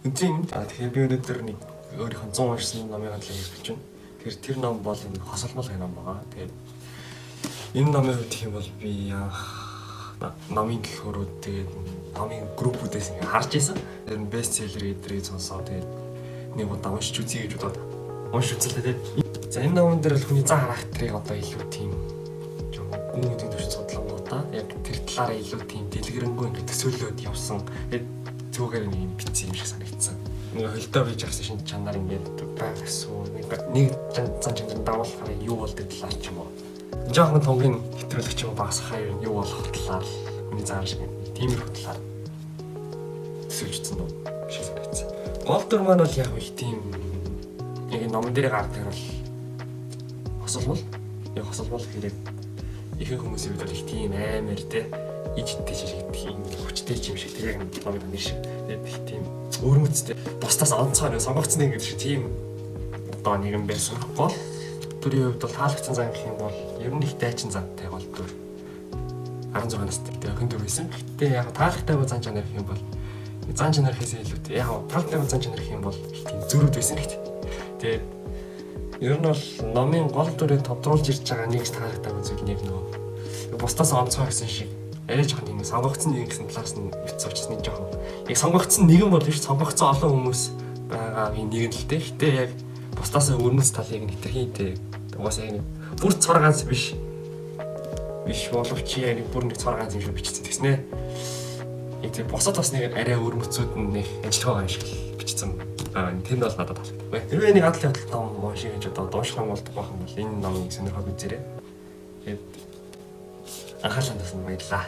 Өдрийн мэнд. Тэгэхээр би өнөөдөр нэг өөрийнхөө 100 уншсан номын талаар ярих гэж байна. Тэгэхээр тэр ном бол энэ хосолмол гэх ном байгаа. Тэгээд энэ номын хувьд гэх юм бол би анх номын төлхөөрүүд, тэгээд номын группүүдээс ингээ харж байсан. Тэр нь бестселлер гэдгийг сонсоо, тэгээд нэг удаа уншиж үзье гэж бодоод уншиж үзлээ. Тэгээд за, энэ номон дээр бол хүний зан характерыг одоо илүү тийм жоохон гүн үдийн түвшинд судлангуудаа яг тэр талаараа илүү тийм дэлгэрэнгүй ингээ төсөөлөөд явсан. Тэгээд зүгээр нэг юм бичсэн юм шиг санагдсан. Нэг холдоо бийж авсан шинж чанар ингээд байх гэсэн нэг зан чанар дагуулахаар юу болдог талаар ч юм уу. Жоохон тунгийн хэтрүүлэх ч юм уу, багасгахаар юу болох талаар, хүний зан шиг тиймэрхүү талаар төсөөлжсэн ном шиг санагдсан. Гол дүр маань бол яг их тийм яг энэ номон дээр гардаг бол хосолмол. Яг хосолмол гэхээр ихэнх хүмүүсийн хувьд бол их тийм амар те ижинтэй шиг, тийм хүчтэй юм шиг, тэр яг номын нэр шиг. Тэгээд их тийм өвөрмөцтэй, бусдаас онцгой нэг сонгогдсон нэг гэдэг шиг тийм одоо нэгэн байсан. Гол дүрийн хувьд бол таалагдсан зан гэх юм бол ер нь их дайчин зантай гол дүр. 16 настай тэгээ охин дүр байсан. Гэтэ яг таалагдаагүй зан чанар гэх юм бол зан чанар гэхээс илүү яг таалагдаагүй зан чанар гэх юм бол их тийм зөрүүд байсан хэрэгтэй. Тэгээд ер нь бол номын гол дүрийг тодруулж ирж байгаа нэг таалагдаагүй зүйл нэг нөгөө бусдаас онцгой гэсэн шиг арай жоохон тийм сонгогдсон нэгэн гэсэн талаас нь бичсэн учраас нэг жоохон яг сонгогдсон нэгэн бол биш, сонгогдсон олон хүмүүс байгаагийн нэг нь л дээ. Гэтэ яг бусдаас өвөрмөц талыг нь хэтэрхий дээ. Угаасаа яг нэг бүр цор ганц биш биш боловч яг нэг бүр нэг цор ганц юм шиг бичсэн тэгснэ. Яг тийм бусад бас нэг арай өвөрмөцүүд нь нэг ажиллах байгаа юм шиг л бичсэн байгаа. Тэр нь бол надад таалагддаг. Хэрвээ нэг адал явдал ном уншия гэж одоо унших ном болдог байх юм бол энэ номыг сонирхоод үзээрэй. Тэгээд анхаарлаа хандуулсанд баярлалаа.